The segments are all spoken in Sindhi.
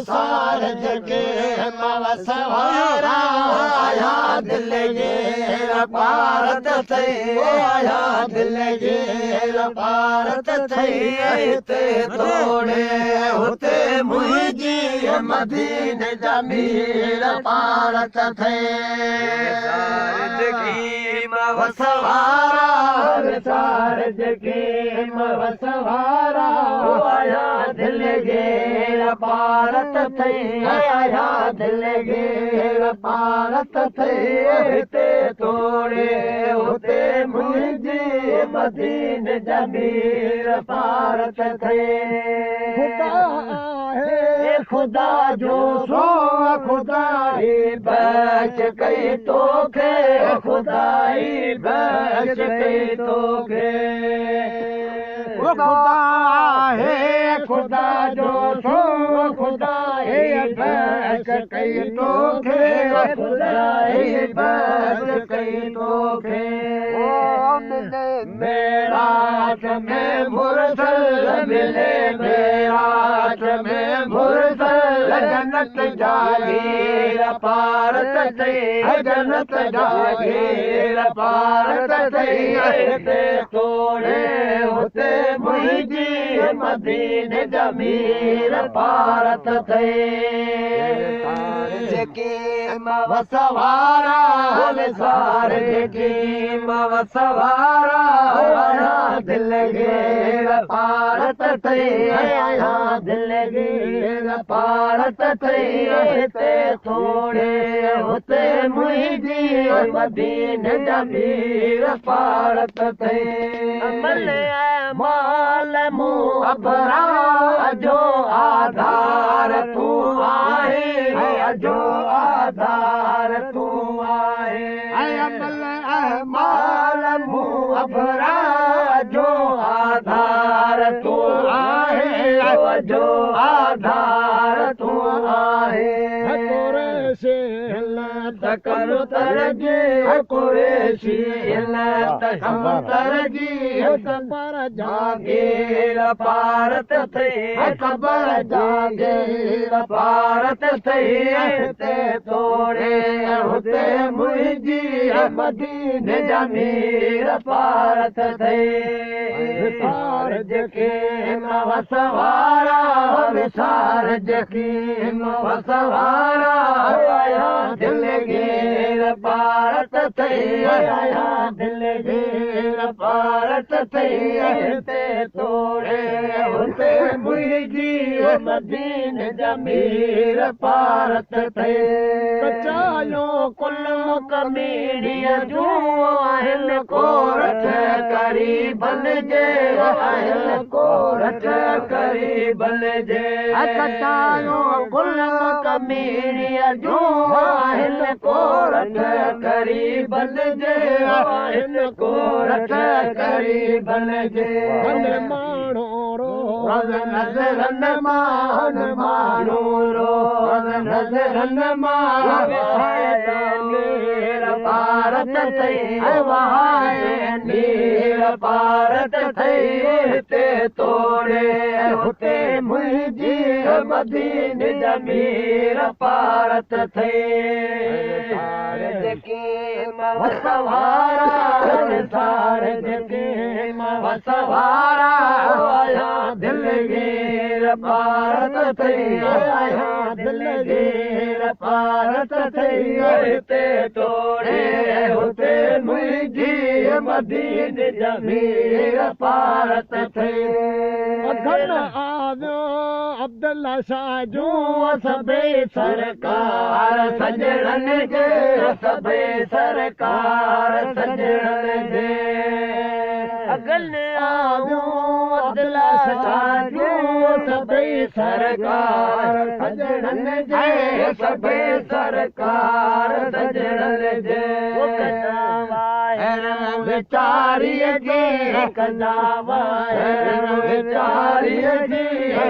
وسار جيڪي مان وس وارا آهيان دلگير پارت اٿئي آهيان دلگير پارت اٿئي هتي توڙي هتي منهنجي مديني جا مير پارت اٿئي وسار جيڪي مان وس وارا وسار جيڪي مان وس وارا آهيان دلگير پارت اٿئي آهيان دلگير پارت اٿئي هتي توڙي هتي منهنجي مديني جا مير پارت اٿئي خدا آهي خدا جو سو خدا ئي بخش ڪئي توکي خدا ئي بخش ڪئي توکي خدا آهي خدا جو سو خدا ئي بخش ڪئي توکي خدا ئي بخش ڪئي توکي معراج ۾ مرسل ملي معراج ۾ مرسل جنت جا گير پارت اٿئي جنت جا گير پارت اٿئي هتي توڙي هتي منهنجي مديني جا مير پارت اٿئي جيڪي مان وس وارا وسار جيڪي مان وس وارا آهيان دلگير پارت اٿئي آهيان دلگير پارت اٿئي هتي توڙي هتي منهنجي مديني جا مير پارت اٿئي عمل اعمال مون ابرار جو آڌار تون آهين جو آڌار تون آهين عمل اعمال مون ابرار جو آڌار تون آهين جو آڌار تون آهين قريشي هن ته ڪم ترجي قريشي هن ته ڪم ترجي قبر جاگير پارت اٿئي قبر جاگير پارت اٿئي هتي توڙي هتي منهنجي مديني جا مير پارت اٿئي وسار جيڪي مان وس وارا وسار جيڪي مان وس وارا آهيان دلگير پارت اٿئي آهيان دلگير پارت اٿئي هتي توڙي هتي منهنجي مديني جا مير پارت اٿئي ڪچايو ڪل ڪميڻيء جون آهن ڪورٺ قريبن جي آهن ڪورٺ قريبن جي ڪچايو ڪل ڪميڻيء جون آهن ڪورٺ قريبن جي آهن ڪورٺ قريبن جي ماڻهو روز نظرن مان ماڻهو روز نظرن مان نير پارت اٿئي وهائي نير پارت اٿئي هتي توڙي هتي منهنجي مديني جا مير پارت اٿئي جيڪي مان وس وارا وسار جيڪي مان وس وارا آهيان دلگير پارت اٿئي آهيان دلگير پارت اٿئي هتي توڙي هتي منهنجي مديني جا مير پارت اٿئي. اگهن آويو عبدالله شاهه جون سڀئي سرڪار سڄڻن جي سڀئي سرڪار سڄڻن جي اگهن آويو عبدالله شاهه جون سڀئي سرڪار سڄڻن جي سڀئي سرڪار سڄڻن جي ويچاريء جي ڪندا واهر ويچاريء جي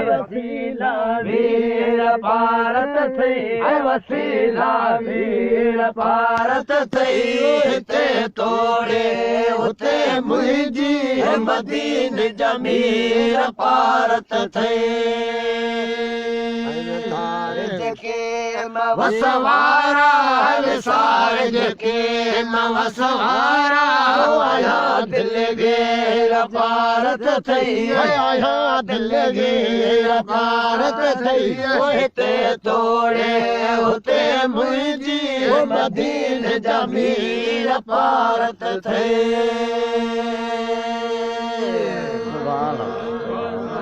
وسيلا وير پارت ٿئي وسيلا وير پارت ٿئي هتي توڙي هتي منهنجي مديني جا مير پارت ٿئي. جيڪي وس وارا وسارج ڪي وس وارا، آهيان دلگير پارت ٿئي، آهيان دلگير پارت ٿئي. هتي توڙي هتي منهنجي مدين جا مير پارت ٿئي. سبحان الله.